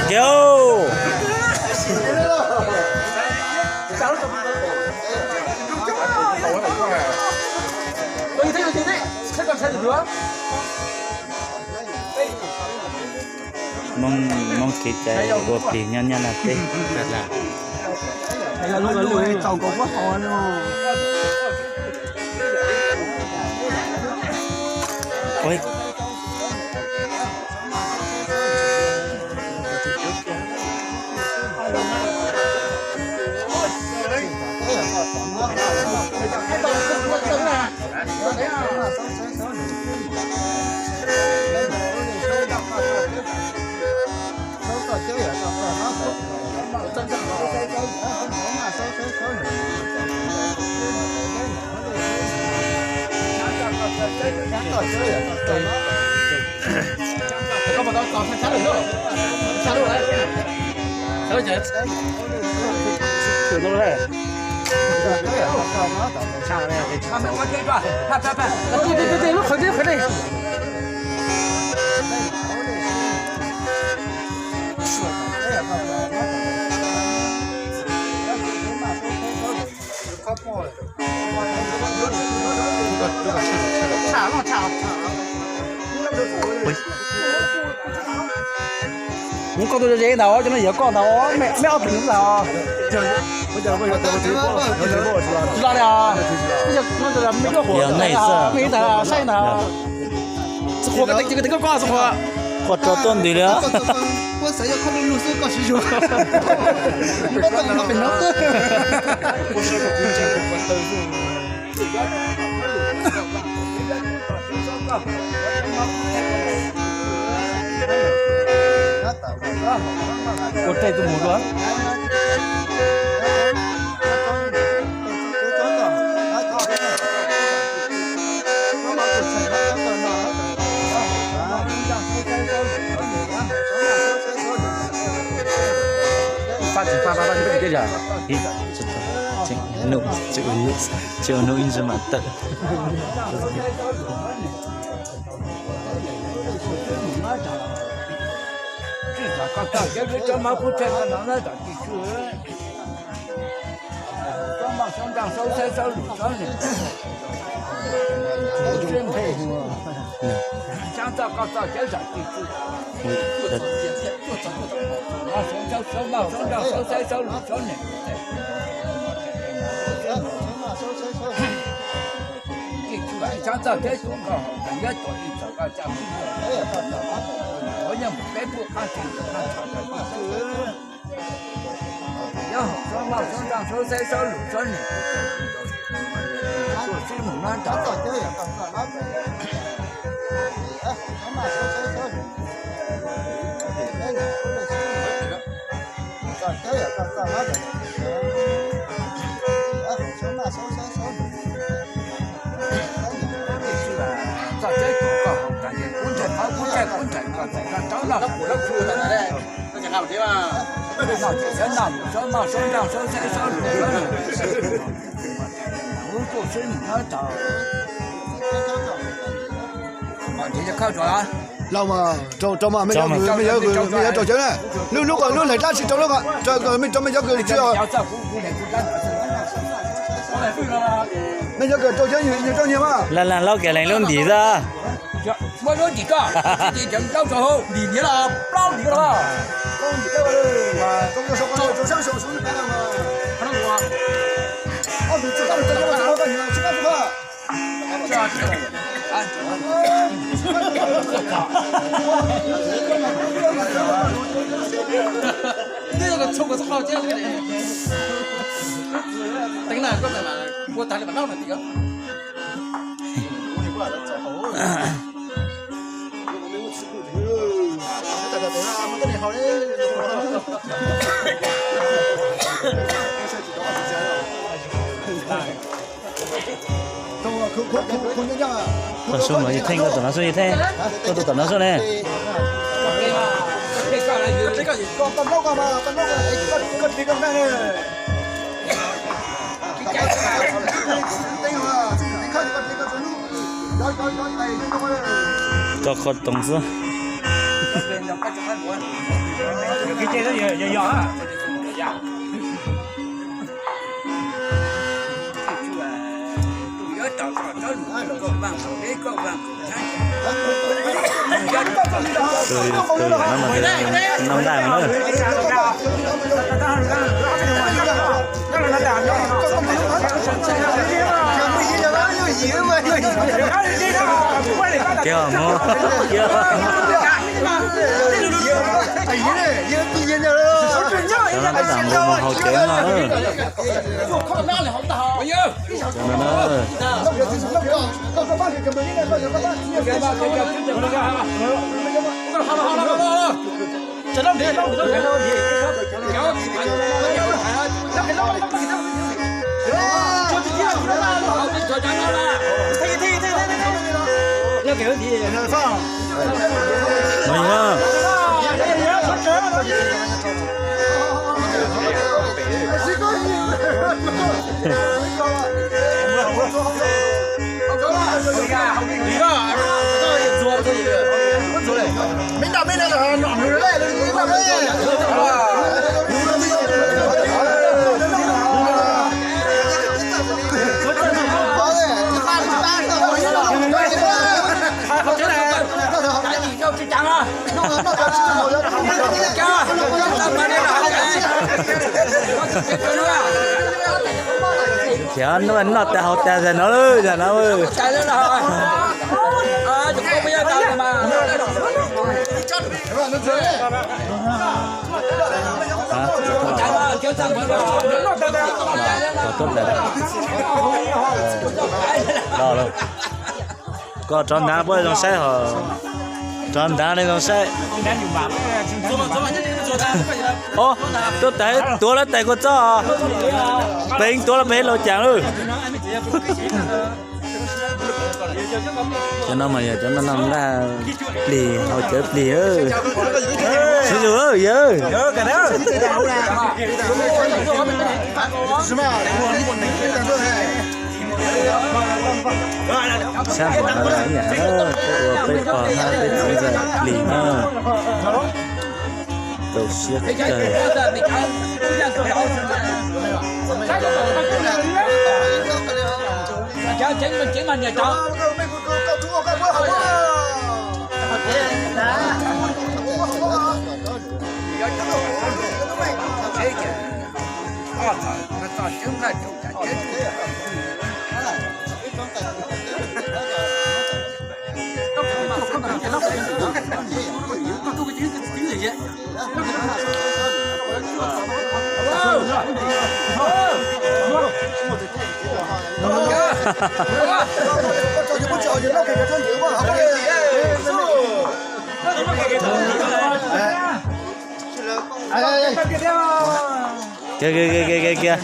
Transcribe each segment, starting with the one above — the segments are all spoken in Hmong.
Yo. Hmoob, Hmoob kev cai ua plig nyob Nyab Laj teb. Mus koj tus ze ntawd, cov no yog koj ntawd, mej ob tug ntawd. Tsis los li os. Yog nej xwb. Mej ib tag saib ntag. Txhob qhuas, koj teg koj koj txhob qhuas. Qhuas tso tuaj ntws li os. Ua tej tus mus dua. Faj tsis faj, faj faj tsis faj tsis faj. Ib, tsis tau. Tsis ua nuj, tsis ua nuj, tsis ua nuj ib ntsis mam tawm. Los mas, rau, rau mas, mej cov kws, mej cov kws, mej cov kws rau cawv na. Lub, lub ko, lub hlais dlab tsis rau lub ko, rau mej cov kws li tsis. Mej cov kws rau cawv, nyias rau nyias mas. Laj laj laub kiag leej lub ntim xwb. Koj xub mas yus theej, koj tom no xub yus theej, koj tus tom no xub ne. Koj qhov toov xwb. Tus yog no mas noj nqaij mas na. Kiag mus, kiag. Cov no tab tom nqus mus haus cawv no na. Cov no na. No yog. Thiab noj, noj tas haus tas zag no lawm zag no. Koj rov ntav puab zoo saib hos, rov ntav li zoo saib. Ob, tuab tais tuav lawv tais kua txob, peev tuav lawv peev laus caas lawm. Cov no mas yog cov noj noj nqaij plig haus cawv plig. Sib zus yawg. Sab npaum no ib yam peb ua peb pog hab peb txiv ntxawm plig na. Rau siab kawg. Kiag, kiag, kiag, kiag, kiag.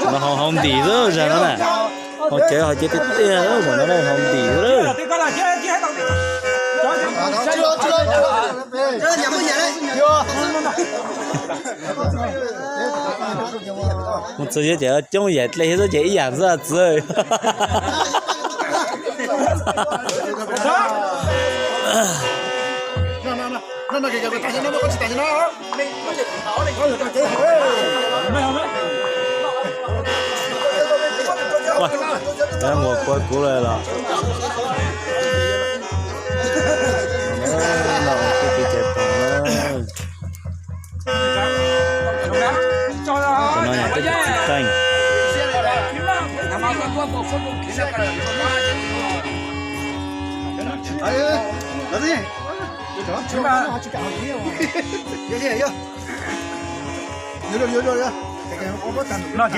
Los haus haus ntim xwb zag no na. Haus cawv haus cawv tiag tiag, zaum no haus ntim xwb lawm. Mus txog yog ces coob yaim dlej thiab xwb ces ib yam xwb txiv. Ua, mus kua kuv lawm los. Cov no yog peb tus txiv qeej. Noj thiab.